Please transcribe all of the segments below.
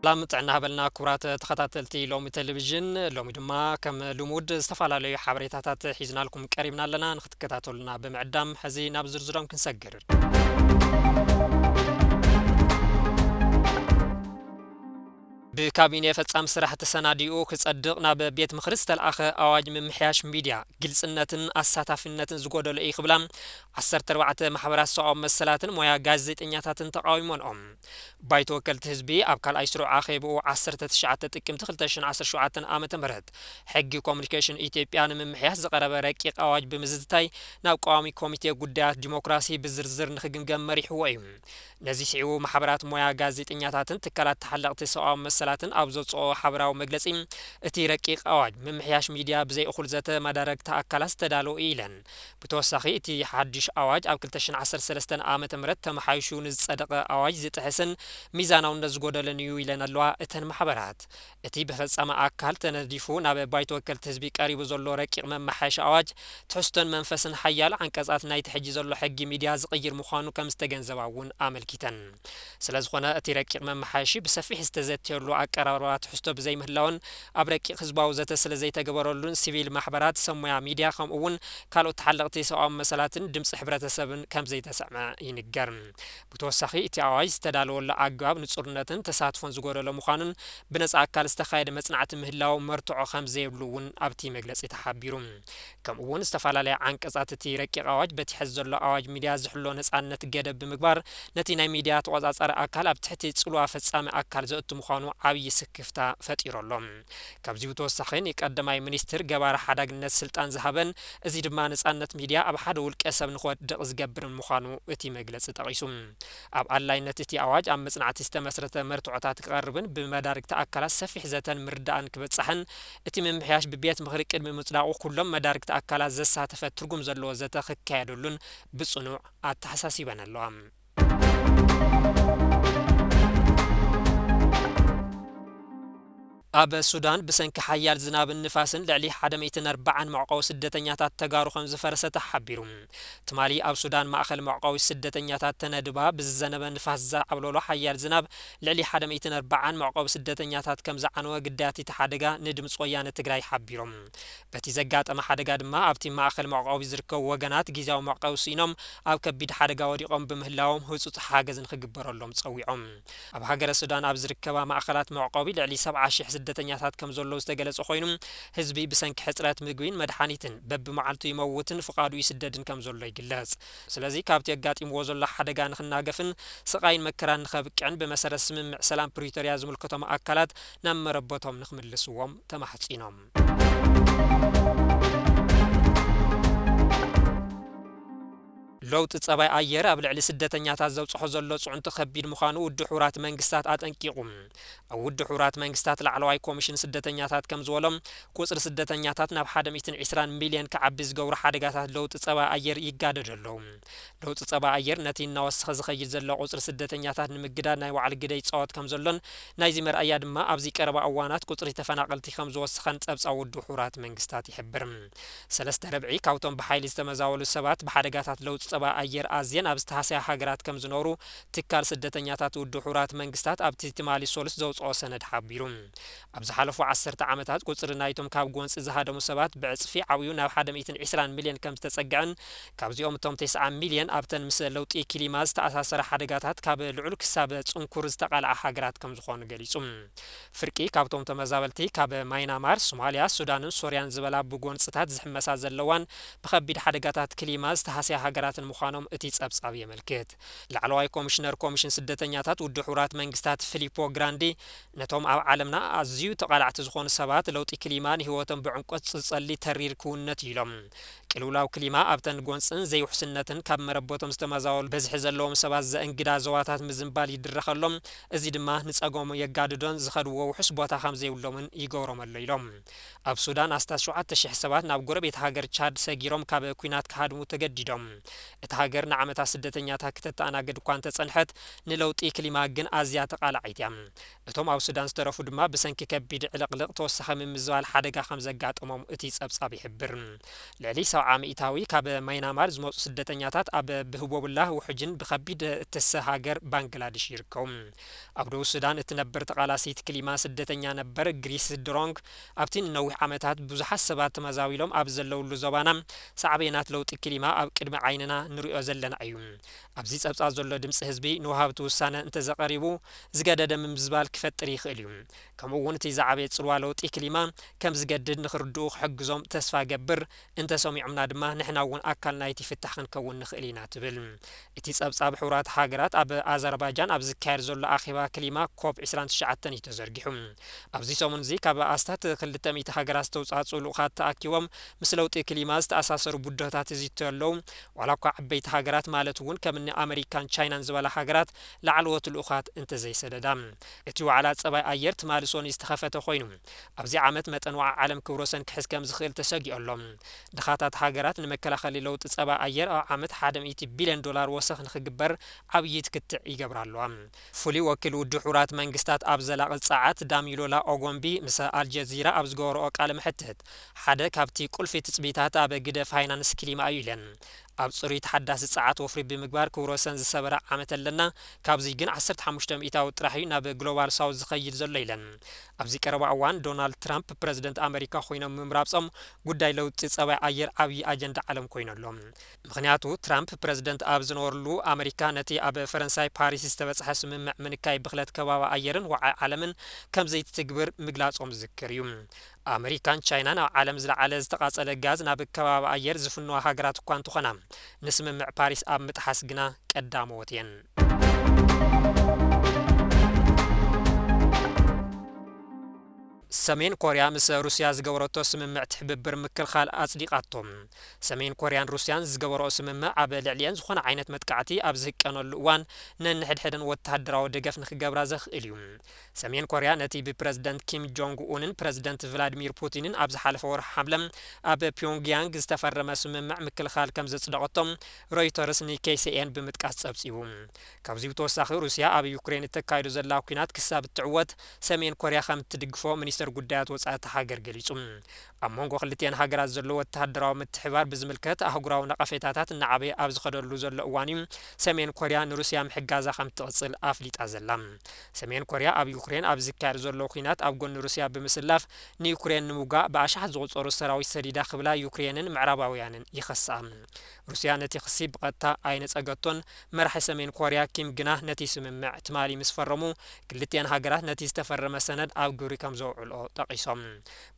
ሰላም ጥዕና ሃበልና ክቡራት ተኸታተልቲ ሎሚ ቴሌቪዥን። ሎሚ ድማ ከም ልሙድ ዝተፈላለዩ ሓበሬታታት ሒዝናልኩም ቀሪብና ኣለና። ንክትከታተሉና ብምዕዳም ሕዚ ናብ ዝርዝሮም ክንሰግር። ብካቢኔ ፈጻሚ ስራሕ ተሰናዲኡ ክጸድቕ ናብ ቤት ምኽሪ ዝተልኣኸ ኣዋጅ ምምሕያሽ ሚድያ ግልጽነትን ኣሳታፊነትን ዝጎደሎ እዩ ክብላ ዓሰርተ ኣርባዕተ ማሕበራት ሰብኣዊ መሰላትን ሞያ ጋዜጠኛታትን ተቓዊሞንኦም። ባይቶ ወከልቲ ህዝቢ ኣብ ካልኣይ ስሩዕ ኣኼብኡ ዓሰርተ ትሽዓተ ጥቅምቲ ክልተ ሽሕን ዓሰርተ ሸውዓተን ዓመተ ምህረት ሕጊ ኮሙኒኬሽን ኢትዮጵያ ንምምሕያሽ ዝቐረበ ረቂቕ ኣዋጅ ብምዝታይ ናብ ቀዋሚ ኮሚቴ ጉዳያት ዲሞክራሲ ብዝርዝር ንክግምገም መሪሕዎ እዩ። ነዚ ስዒቡ ማሕበራት ሞያ ጋዜጠኛታትን ትካላት ተሓለቕቲ ሰብኣዊ መሰላትን ኣብ ዘውፅኦ ሓበራዊ መግለፂ እቲ ረቂቕ ኣዋጅ ምምሕያሽ ሚድያ ብዘይ እኹል ዘተ መዳረግቲ ኣካላት ዝተዳለወ እዩ ኢለን። ብተወሳኺ እቲ ሓድሽ ኣዋጅ ኣብ ክልተ ሽሕን ዓሰርተ ሰለስተን ዓመተ ምህረት ተመሓይሹ ንዝፀደቐ ኣዋጅ ዝጥሕስን ሚዛናውነት ዝጎደለን እዩ ኢለን ኣለዋ እተን ማሕበራት። እቲ ብፈጻሚ ኣካል ተነዲፉ ናብ ባይቶ ወከልቲ ህዝቢ ቀሪቡ ዘሎ ረቂቕ መመሓየሺ ኣዋጅ ትሕዝቶን መንፈስን ሓያሎ ዓንቀጻት ናይቲ ሕጂ ዘሎ ሕጊ ሚድያ ዝቕይር ምዃኑ ከም ዝተገንዘባ እውን ኣመልኪተን። ስለ ዝኾነ እቲ ረቂቕ መመሓየሺ ብሰፊሕ ዝተዘተየሉ ኣቀራርባ ትሕዝቶ ብዘይምህላውን ኣብ ረቂቕ ህዝባዊ ዘተ ስለ ዘይተገበረሉን ሲቪል ማሕበራት፣ ሰብ ሞያ ሚድያ ከምኡ እውን ካልኦት ተሓለቕቲ ሰብኣዊ መሰላትን ድምፂ ሕብረተሰብን ከም ዘይተሰምዐ ይንገር። ብተወሳኺ እቲ ኣዋጅ ዝተዳለወሉ ኣገባብ ንጹርነትን ተሳትፎን ዝጎደሎ ምዃኑን ብነጻ ኣካል ዝተኻየደ መጽናዕቲ ምህላው መርትዖ ከም ዘየብሉ እውን ኣብቲ መግለጺ ተሓቢሩ። ከምኡ እውን ዝተፈላለያ ዓንቀጻት እቲ ረቂቕ ኣዋጅ በቲ ሕዚ ዘሎ ኣዋጅ ሚድያ ዝሕሎ ነጻነት ገደብ ብምግባር ነቲ ናይ ሚድያ ተቖጻጻሪ ኣካል ኣብ ትሕቲ ጽልዋ ፈጻሚ ኣካል ዘእቱ ምዃኑ ዓብዪ ስክፍታ ፈጢሩ ኣሎ። ካብዚ ብተወሳኺ ንቀዳማይ ሚኒስትር ገባሪ ሓዳግነት ስልጣን ዝሃበን እዚ ድማ ነጻነት ሚድያ ኣብ ሓደ ውልቀ ሰብ ንክወድቕ ዝገብርን ምዃኑ እቲ መግለጺ ጠቒሱ። ኣብ ኣድላይነት እቲ ኣዋጅ ኣብ መጽናዕቲ ዝተመስረተ መርትዖታት ክቐርብን ብመዳርግቲ ኣካላት ሰፊሕ ዘተን ምርዳእን ክበጻሕን እቲ ምምሕያሽ ብቤት ምኽሪ ቅድሚ ምጽዳቑ ኩሎም መዳርግቲ ኣካላት ዘሳተፈ ትርጉም ዘለዎ ዘተ ክካየደሉን ብጽኑዕ ኣተሓሳሲበን ኣለዋ። ኣብ ሱዳን ብሰንኪ ሓያል ዝናብን ንፋስን ልዕሊ ሓደ ሚእትን ኣርባዓን መዕቆቢ ስደተኛታት ተጋሩ ከም ዝፈረሰ ተሓቢሩ። ትማሊ ኣብ ሱዳን ማእኸል መዕቆቢ ስደተኛታት ተነድባ ብዝዘነበ ንፋስ ዝዓብለሎ ሓያል ዝናብ ልዕሊ ሓደ ሚእትን ኣርባዓን መዕቆቢ ስደተኛታት ከም ዝዓነወ ግዳያት እቲ ሓደጋ ንድምፂ ወያነ ትግራይ ሓቢሮም። በቲ ዘጋጠመ ሓደጋ ድማ ኣብቲ ማእኸል መዕቆቢ ዝርከቡ ወገናት ግዝያዊ መዕቆቢ ስኢኖም ኣብ ከቢድ ሓደጋ ወዲቖም ብምህላዎም ህጹጽ ሓገዝ ንክግበረሎም ጸዊዖም። ኣብ ሃገረ ሱዳን ኣብ ዝርከባ ማእኸላት መዕቆቢ ልዕሊ ሰብዓ ሺሕ ስደተኛታት ከም ዘለዉ ዝተገለጸ ኮይኑ፣ ህዝቢ ብሰንኪ ሕጽረት ምግቢን መድሓኒትን በብመዓልቱ ይመውትን ፍቓዱ ይስደድን ከም ዘሎ ይግለጽ። ስለዚ ካብቲ ኣጋጢምዎ ዘሎ ሓደጋ ንክናገፍን ስቓይን መከራን ንኸብቅዕን ብመሰረት ስምምዕ ሰላም ፕሪቶርያ ዝምልከቶም ኣካላት ናብ መረበቶም ንክምልስዎም ተማሕጺኖም። ለውጢ ጸባይ ኣየር ኣብ ልዕሊ ስደተኛታት ዘብጽሖ ዘሎ ጽዕንቶ ከቢድ ምዃኑ ውድብ ሕቡራት መንግስታት ኣጠንቂቑ። ኣብ ውድብ ሕቡራት መንግስታት ላዕለዋይ ኮሚሽን ስደተኛታት ከም ዝበሎ፣ ቁጽሪ ስደተኛታት ናብ ሓደ ሚእትን ዕስራን ሚልዮን ክዓቢ ዝገብሩ ሓደጋታት ለውጢ ጸባይ ኣየር ይጋደዱ ኣለዉ። ለውጢ ጸባይ ኣየር ነቲ እናወሰኸ ዝኸይድ ዘሎ ቁጽሪ ስደተኛታት ንምግዳድ ናይ ባዕሉ ግደ ይጻወት ከም ዘሎን ናይዚ መርኣያ ድማ ኣብዚ ቀረባ እዋናት ቁጽሪ ተፈናቐልቲ ከም ዝወሰኸን ጸብጻብ ውድብ ሕቡራት መንግስታት ይሕብር። ሰለስተ ረብዒ ካብቶም ብሓይሊ ዝተመዛበሉ ሰባት ብሓደጋታት ለውጢ ጸባይ ኣየር ኣዝየን ኣብ ዝተሃሰያ ሃገራት ከም ዝነብሩ ትካል ስደተኛታት ውድብ ሕቡራት መንግስታት ኣብቲ ትማሊ ሶሉስ ዘውጽኦ ሰነድ ሓቢሩ። ኣብ ዝሓለፉ ዓሰርተ ዓመታት ቁጽሪ ናይቶም ካብ ጎንጺ ዝሃደሙ ሰባት ብዕጽፊ ዓብዩ ናብ ሓደ ሚእትን ዕስራን ሚልዮን ከም ዝተጸግዐን ካብዚኦም እቶም ተስዓ ሚልዮን ኣብተን ምስ ለውጢ ክሊማ ዝተኣሳሰራ ሓደጋታት ካብ ልዑል ክሳብ ጽንኩር ዝተቓልዓ ሃገራት ከም ዝኾኑ ገሊጹ። ፍርቂ ካብቶም ተመዛበልቲ ካብ ማይናማር፣ ሶማልያ፣ ሱዳንን ሶርያን ዝበላ ብጎንጽታት ዝሕመሳ ዘለዋን ብኸቢድ ሓደጋታት ክሊማ ዝተሃስያ ሃገራትን ምዃኖም እቲ ጸብጻብ የመልክት። ላዕለዋይ ኮሚሽነር ኮሚሽን ስደተኛታት ውድብ ሕቡራት መንግስታት ፊሊፖ ግራንዲ ነቶም ኣብ ዓለምና ኣዝዩ ተቓላዕቲ ዝኾኑ ሰባት ለውጢ ክሊማ ንህይወቶም ብዕምቆት ዝጸሊ ተሪር ክውንነት እዩ ኢሎም። ቅልውላው ክሊማ ኣብተን ጎንጽን ዘይውሕስነትን ካብ መረበቶም ዝተመዛበሉ በዝሒ ዘለዎም ሰባት ዘእንግዳ ዞባታት ምዝንባል ይድረኸሎም፣ እዚ ድማ ንጸገሞም የጋድዶን ዝኸድዎ ውሑስ ቦታ ከም ዘይብሎምን ይገብሮም ኣሎ ኢሎም። ኣብ ሱዳን ኣስታት ሸውዓተ ሽሕ ሰባት ናብ ጎረቤት ሃገር ቻድ ሰጊሮም ካብ ኲናት ክሃድሙ ተገዲዶም። እታ ሃገር ንዓመታት ስደተኛታት ክተተኣናግድ እኳ እንተጸንሐት፣ ንለውጢ ክሊማ ግን ኣዝያ ተቓላዓይት እያ። እቶም ኣብ ሱዳን ዝተረፉ ድማ ብሰንኪ ከቢድ ዕልቕልቕ ተወሳኺ ምምዝባል ሓደጋ ከም ዘጋጠሞም እቲ ጸብጻብ ይሕብር። ልዕሊ ሰብዓ ሚእታዊ ካብ ማይናማር ዝመጹ ስደተኛታት ኣብ ብህቦብላ ውሕጅን ብኸቢድ እትስህ ሃገር ባንግላድሽ ይርከቡ። ኣብ ደቡብ ሱዳን እትነብር ተቓላሲት ክሊማ ስደተኛ ነበር ግሪስ ድሮንግ፣ ኣብቲ ንነዊሕ ዓመታት ብዙሓት ሰባት ተመዛቢሎም ኣብ ዘለውሉ ዞባና፣ ሳዕቤናት ለውጢ ክሊማ ኣብ ቅድሚ ዓይንና ንሪኦ ዘለና እዩ። ኣብዚ ጸብጻብ ዘሎ ድምጺ ህዝቢ ንወሃብቲ ውሳነ እንተዘቐሪቡ፣ ዝገደደ ምምዝባል ክፈጥር ይኽእል እዩ። ከምኡ እውን እቲ ዝዓበየ ጽልዋ ለውጢ ክሊማ ከም ዝገድድ ንኽርድኡ ክሕግዞም ተስፋ ገብር። እንተሰሚዖምና ድማ ንሕና እውን ኣካል ናይቲ ፍታሕ ክንከውን ንኽእል ኢና ትብል። እቲ ጸብጻብ ሕቡራት ሃገራት ኣብ ኣዘርባይጃን ኣብ ዝካየድ ዘሎ ኣኼባ ክሊማ ኮፕ ዕስራን ትሽዓተን እዩ ተዘርጊሑ። ኣብዚ ሰሙን እዚ ካብ ኣስታት ክልተ ሚእቲ ሃገራት ዝተውጻጽኡ ልኡኻት ተኣኪቦም ምስ ለውጢ ክሊማ ዝተኣሳሰሩ ቡድሆታት ይዝትዩ ኣለዉ። ዋላ እኳ ዓበይቲ ሃገራት ማለት እውን ከምኒ ኣመሪካን ቻይናን ዝበላ ሃገራት ላዕለዎት ልኡኻት እንተዘይሰደዳ። እቲ ዋዕላ ጸባይ ኣየር ትማሊ ሰኑይ ዝተኸፈተ ኮይኑ፣ ኣብዚ ዓመት መጠን ወዓ ዓለም ክብረ ወሰን ክሕዝ ከም ዝኽእል ተሰጊኡ ኣሎ። ድኻታት ሃገራት ንመከላኸሊ ለውጢ ጸባይ ኣየር ኣብ ዓመት ሓደ ሚእቲ ቢልዮን ዶላር ወሰኽ ንኽግበር ዓብዪ ክትዕ ይገብራ ኣለዋ። ፍሉይ ወኪል ውድብ ሕቡራት መንግስታት ኣብ ዘላቒ ጸዓት ዳሚሎላ ኦጎምቢ ምስ ኣልጀዚራ ኣብ ዝገበረኦ ቃለ መሕትት፣ ሓደ ካብቲ ቁልፊ ትጽቢታት ኣብ ግደ ፋይናንስ ክሊማ እዩ ኢለን። ኣብ ጽሩይ ተሓዳሲ ጸዓት ወፍሪ ብምግባር ክብረ ወሰን ዝሰበረ ዓመት ኣለና፣ ካብዚ ግን ዓሰርተ ሓሙሽተ ሚእታዊ ጥራሕ እዩ ናብ ግሎባል ሳውዝ ዝኸይድ ዘሎ ኢለን። ኣብዚ ቀረባ እዋን ዶናልድ ትራምፕ ፕረዚደንት ኣመሪካ ኮይኖም ምምራጾም ጉዳይ ለውጢ ጸባይ ኣየር ዓብዪ ኣጀንዳ ዓለም ኮይኑ ኣሎ። ምኽንያቱ ትራምፕ ፕረዚደንት ኣብ ዝነበርሉ ኣመሪካ ነቲ ኣብ ፈረንሳይ ፓሪስ ዝተበጽሐ ስምምዕ ምንካይ ብኽለት ከባቢ ኣየርን ወዓይ ዓለምን ከም ዘይትትግብር ምግላጾም ዝዝከር እዩ። ኣመሪካን ቻይናን ኣብ ዓለም ዝለዓለ ዝተቓጸለ ጋዝ ናብ ከባቢ ኣየር ዝፍንዋ ሃገራት እኳ እንተኾና፣ ንስምምዕ ፓሪስ ኣብ ምጥሓስ ግና ቀዳመዎት እየን። ሰሜን ኮርያ ምስ ሩስያ ዝገበረቶ ስምምዕ ትሕብብር ምክልኻል ኣጽዲቓቶ። ሰሜን ኮርያን ሩስያን ዝገበረኦ ስምምዕ ኣብ ልዕሊኤን ዝኾነ ዓይነት መጥቃዕቲ ኣብ ዝህቀነሉ እዋን ነንሕድሕደን ወተሃደራዊ ደገፍ ንክገብራ ዘኽእል እዩ። ሰሜን ኮርያ ነቲ ብፕረዚደንት ኪም ጆንግ ኡንን ፕረዚደንት ቭላድሚር ፑቲንን ኣብ ዝሓለፈ ወርሒ ሓምለ ኣብ ፒዮንግያንግ ዝተፈረመ ስምምዕ ምክልኻል ከም ዘጽደቐቶ ሮይተርስ ን ኬ ሲ ኤን ብምጥቃስ ጸብጺቡ። ካብዚ ብተወሳኺ ሩስያ ኣብ ዩክሬን እተካይዶ ዘላ ኲናት ክሳብ እትዕወት ሰሜን ኮርያ ከም እትድግፎ ሚኒስተር ጉዳያት ወጻኢ እታ ሃገር ገሊጹ። ኣብ መንጎ ክልቲኤን ሃገራት ዘሎ ወተሃደራዊ ምትሕብባር ብዝምልከት ኣህጉራዊ ነቐፌታታት እናዓበየ ኣብ ዝኸደሉ ዘሎ እዋን እዩ ሰሜን ኮርያ ንሩስያ ምሕጋዛ ከም እትቕጽል ኣፍሊጣ ዘላ። ሰሜን ኮርያ ኣብ ዩክሬን ኣብ ዝካየድ ዘሎ ኲናት ኣብ ጎኒ ሩስያ ብምስላፍ ንዩክሬን ንምውጋእ ብኣሽሓት ዝቑጸሩ ሰራዊት ሰዲዳ ክብላ ዩክሬንን ምዕራባውያንን ይኸስኣ። ሩስያ ነቲ ክሲ ብቐጥታ ኣይነጸገቶን። መራሒ ሰሜን ኮርያ ኪም ግና ነቲ ስምምዕ ትማሊ ምስ ፈረሙ፣ ክልቲኤን ሃገራት ነቲ ዝተፈረመ ሰነድ ኣብ ግብሪ ከም ዘውዕልኦ ጠቒሶም።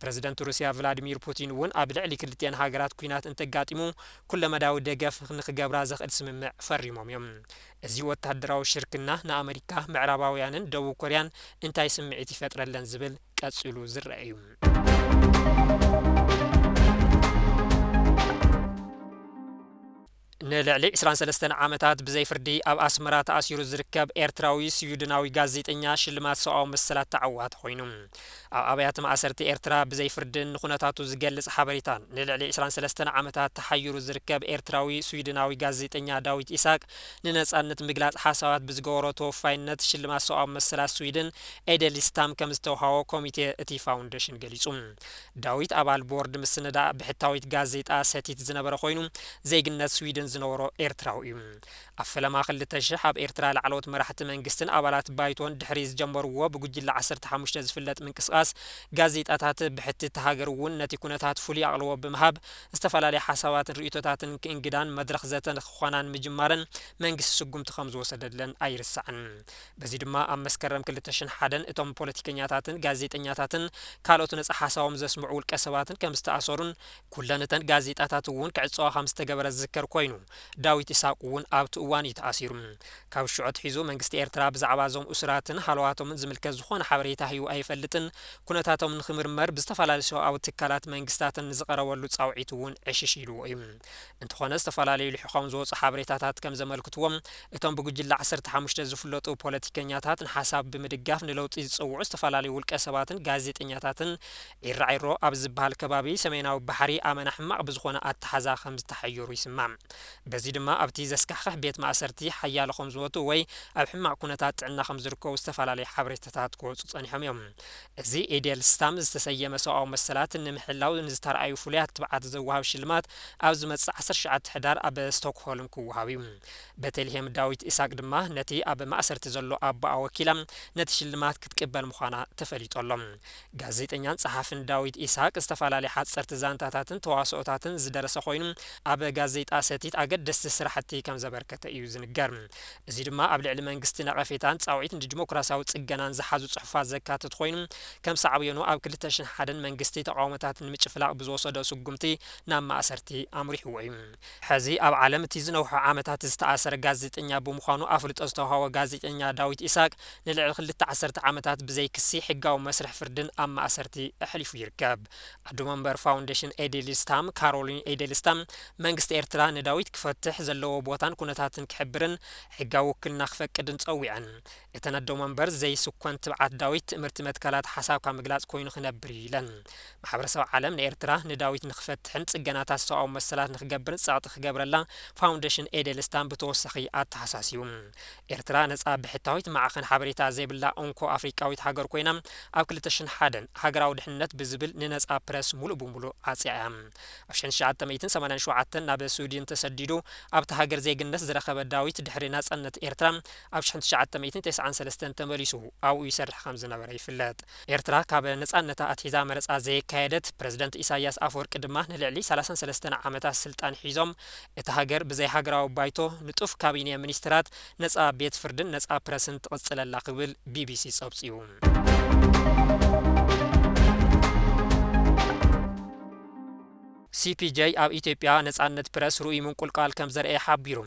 ፕረዚደንት ሩስያ ቭላድሚር ፑቲን እውን ኣብ ልዕሊ ክልቲኤን ሃገራት ኲናት እንተጋጢሙ፣ ኩለመዳያዊ ደገፍ ንኽገብራ ዘኽእል ስምምዕ ፈሪሞም እዮም። እዚ ወተሃደራዊ ሽርክና ንኣመሪካ፣ ምዕራባውያንን ደቡብ ኮርያን እንታይ ስምዒት ይፈጥረለን ዝብል ቀጺሉ ዝረአ እዩ። ንልዕሊ ዕስራን ሰለስተን ዓመታት ብዘይ ፍርዲ ኣብ ኣስመራ ተኣሲሩ ዝርከብ ኤርትራዊ ስዊድናዊ ጋዜጠኛ ሽልማት ሰብኣዊ መሰላት ተዓዋቲ ኮይኑ። ኣብ ኣብያተ ማእሰርቲ ኤርትራ ብዘይ ፍርድን ንኹነታቱ ዝገልጽ ሓበሬታን ንልዕሊ ዕስራን ሰለስተን ዓመታት ተሓይሩ ዝርከብ ኤርትራዊ ስዊድናዊ ጋዜጠኛ ዳዊት ኢሳቅ ንነጻነት ምግላጽ ሓሳባት ብዝገበሮ ተወፋይነት ሽልማት ሰብኣዊ መሰላት ስዊድን ኤደል ስታም ከም ዝተውሃቦ ኮሚቴ እቲ ፋውንዴሽን ገሊጹ። ዳዊት ኣባል ቦርድ ምስንዳእ ብሕታዊት ጋዜጣ ሰቲት ዝነበረ ኮይኑ፣ ዜግነት ስዊድን ዝነበሮ ኤርትራዊ እዩ። ኣብ ፈለማ ክልተ ሽሕ ኣብ ኤርትራ ላዕለዎት መራሕቲ መንግስትን ኣባላት ባይቶን ድሕሪ ዝጀመርዎ ብጉጅለ ዓሰርተ ሓሙሽተ ዝፍለጥ ምንቅስቓስ ጋዜጣታት ብሕቲ እታ ሃገር እውን ነቲ ኩነታት ፍሉይ ኣቕልቦ ብምሃብ ዝተፈላለዩ ሓሳባትን ርእይቶታትን ክእንግዳን መድረኽ ዘተ ንክኾናን ምጅማረን መንግስቲ ስጉምቲ ከም ዝወሰደለን ኣይርሳዕን። በዚ ድማ ኣብ መስከረም ክልተ ሽሕን ሓደን እቶም ፖለቲከኛታትን ጋዜጠኛታትን ካልኦት ነጻ ሓሳቦም ዘስምዑ ውልቀ ሰባትን ከም ዝተኣሰሩን ኩለን እተን ጋዜጣታት እውን ክዕጸዋ ከም ዝተገበረ ዝዝከር ኮይኑ፣ ዳዊት ኢሳቅ እውን ኣብቲ እዋን እዩ ተኣሲሩ። ካብ ሽዑ ኣትሒዙ መንግስቲ ኤርትራ ብዛዕባ እዞም እሱራትን ሃለዋቶምን ዝምልከት ዝኾነ ሓበሬታ ሂቡ ኣይፈልጥን። ኩነታቶም ንክምርመር ብዝተፈላለዩ ሰብኣዊ ትካላት መንግስታትን ንዝቐረበሉ ጻውዒት እውን ዕሽሽ ኢልዎ እዩ። እንተኾነ ዝተፈላለዩ ልሒኾም ዝወጹ ሓበሬታታት ከም ዘመልክትዎም፣ እቶም ብጉጅለ ዓሰርተ ሓሙሽተ ዝፍለጡ ፖለቲከኛታት ንሓሳብ ብምድጋፍ ንለውጢ ዝጸውዑ ዝተፈላለዩ ውልቀ ሰባትን ጋዜጠኛታትን ዒራዒሮ ኣብ ዝበሃል ከባቢ ሰሜናዊ ባሕሪ ኣመና ሕማቕ ብዝኾነ ኣተሓዛ ከም ዝተሓየሩ ይስማዕ። በዚ ድማ ኣብቲ ዘስካሕክሕ ቤት ማእሰርቲ ሓያለ ከም ዝሞቱ ወይ ኣብ ሕማቕ ኩነታት ጥዕና ከም ዝርከቡ ዝተፈላለዩ ሓበሬታታት ክወፁ ጸኒሖም እዮም። እዚ ኤዴል ስታም ዝተሰየመ ሰብኣዊ መሰላት ንምሕላው ንዝተረኣዩ ፍሉያት ትብዓት ዘወሃብ ሽልማት ኣብ ዝመጽእ ዓሰርተ ትሽዓተ ሕዳር ኣብ ስቶክሆልም ክወሃብ እዩ። ቤተልሄም ዳዊት ኢሳቅ ድማ ነቲ ኣብ ማእሰርቲ ዘሎ ኣቦኣ ወኪላ ነቲ ሽልማት ክትቅበል ምዃና ተፈሊጡ ኣሎ። ጋዜጠኛን ጸሓፍን ዳዊት ኢሳቅ ዝተፈላለዩ ሓጸርቲ ዛንታታትን ተዋስኦታትን ዝደረሰ ኮይኑ፣ ኣብ ጋዜጣ ሰቲት ኣገደስቲ ስራሕቲ ከም ዘበርከተ እዩ ዝንገር። እዚ ድማ ኣብ ልዕሊ መንግስቲ ነቐፌታን ጻውዒት ንዲሞክራሲያዊ ጽገናን ዝሓዙ ጽሑፋት ዘካትት ኮይኑ፣ ከም ሳዕቤኑ ኣብ ክልተ ሽሕን ሓደን መንግስቲ ተቓውሞታት ንምጭፍላቕ ብዝወሰዶ ስጉምቲ ናብ ማእሰርቲ ኣምሪሕዎ እዩ። ሕዚ ኣብ ዓለም እቲ ዝነውሑ ዓመታት ዝተኣሰረ ጋዜጠኛ ብምዃኑ ኣፍልጦ ዝተዋህቦ ጋዜጠኛ ዳዊት ኢሳቅ ንልዕሊ ክልተ ዓሰርተ ዓመታት ብዘይ ክሲ፣ ሕጋዊ መስርሕ ፍርድን ኣብ ማእሰርቲ ኣሕሊፉ ይርከብ። ኣዶ መንበር ፋውንዴሽን ኤዴልስታም ካሮሊን ኤዴልስታም መንግስቲ ኤርትራ ንዳዊት ክፈትሕ ዘለዎ ቦታን ኩነታትን ክሕብርን ሕጋዊ ውክልና ክፈቅድን ጸዊዐን። እተን ኣዶ መንበር ዘይስኮን ትብዓት ዳዊት ትእምርቲ መትከላት ሓሳብካ ምግላጽ ኮይኑ ክነብር እዩ ኢለን። ማሕበረሰብ ዓለም ንኤርትራ ንዳዊት ንክፈትሕን ጽገናታት ሰብኣዊ መሰላት ንክገብርን ጸቕጢ ክገብረላ ፋውንዴሽን ኤዴልስታም ብተወሳኺ ኣተሓሳሲቡ። ኤርትራ ነጻ ብሕታዊት ማዕኸን ሓበሬታ ዘይብላ እንኮ ኣፍሪቃዊት ሃገር ኮይና ኣብ ክልተ ሽሕን ሓደን ሃገራዊ ድሕነት ብዝብል ንነጻ ፕረስ ሙሉእ ብሙሉእ ዓጽያ እያ። ኣብ ሽሕን ትሽዓተ ሚእትን ሰማንያን ሸውዓተን ናብ ስዊድን ተሰዲዱ ኣብቲ ሃገር ዜግነት ዝረኸበ ዳዊት ድሕሪ ናጽነት ኤርትራ ኣብ ሽሕን ትሽዓተ ሚእትን ተስዓን ሰለስተን ተመሊሱ ኣብኡ ይሰርሕ ከም ዝነበረ ይፍለጥ። ኤርትራ ካብ ነጻነታ ኣትሒዛ መረጻ ዘየካየደት ፕረዚደንት ኢሳያስ ኣፈወርቂ ድማ ንልዕሊ ሰላሳን ሰለስተን ዓመታት ስልጣን ሒዞም እታ ሃገር ብዘይ ሃገራዊ ባይቶ ንጡፍ ካቢኔ ሚኒስትራት ነጻ ቤት ፍርድን ነጻ ፕረስን ትቕጽለላ ክብል ቢቢሲ ጸብጺቡ። ሲፒጄ ኣብ ኢትዮጵያ ነጻነት ፕረስ ርኡይ ምንቁልቋል ከም ዘርኤ ሓቢሩ።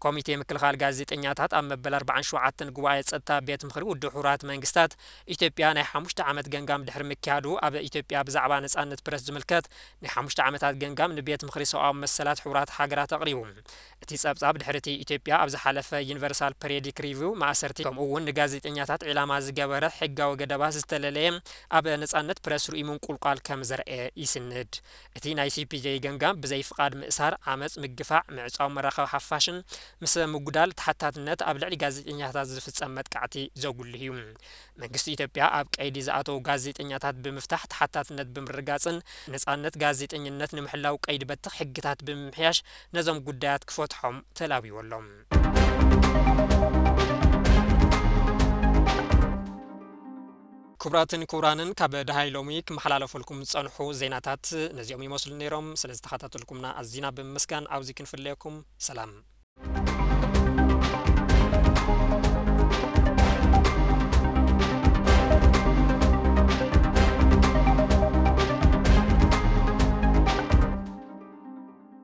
ኮሚቴ ምክልኻል ጋዜጠኛታት ኣብ መበል ኣርባዓን ሸውዓተን ጉባኤ ጸጥታ ቤት ምኽሪ ውድብ ሕቡራት መንግስታት ኢትዮጵያ ናይ ሓሙሽተ ዓመት ገምጋም ድሕሪ ምክያዱ ኣብ ኢትዮጵያ ብዛዕባ ነጻነት ፕረስ ዝምልከት ናይ ሓሙሽተ ዓመታት ገምጋም ንቤት ምኽሪ ሰብኣዊ መሰላት ሕቡራት ሃገራት ኣቕሪቡ። እቲ ጸብጻብ ድሕሪ እቲ ኢትዮጵያ ኣብ ዝሓለፈ ዩኒቨርሳል ፐሪዮዲክ ሪቪው ማእሰርቲ ከምኡ እውን ንጋዜጠኛታት ዒላማ ዝገበረ ሕጋዊ ገደባት ዝተለለየ ኣብ ነጻነት ፕረስ ርኡይ ምንቁልቋል ከም ዘርኤ ይስንድ። እቲ ናይ ሲፒጄ ገምጋም ብዘይ ፍቓድ ምእሳር፣ ዓመጽ፣ ምግፋዕ፣ ምዕጻው መራኸቢ ሓፋሽን ምስ ምጉዳል ተሓታትነት ኣብ ልዕሊ ጋዜጠኛታት ዝፍጸም መጥቃዕቲ ዘጉልህ እዩ። መንግስቲ ኢትዮጵያ ኣብ ቀይዲ ዝኣተዉ ጋዜጠኛታት ብምፍታሕ ተሓታትነት ብምርግጋጽን ነጻነት ጋዜጠኝነት ንምሕላው ቀይዲ በትኽ ሕግታት ብምምሕያሽ ነዞም ጉዳያት ክፈትሖም ተላብዩ ኣሎ። ክቡራትን ክቡራንን ካብ ደሃይ ሎሚ ክመሓላለፈልኩም ዝጸንሑ ዜናታት ነዚኦም ይመስሉ ነይሮም። ስለ ዝተኸታተልኩምና ኣዚና ብምምስጋን ኣብዚ ክንፍለየኩም። ሰላም።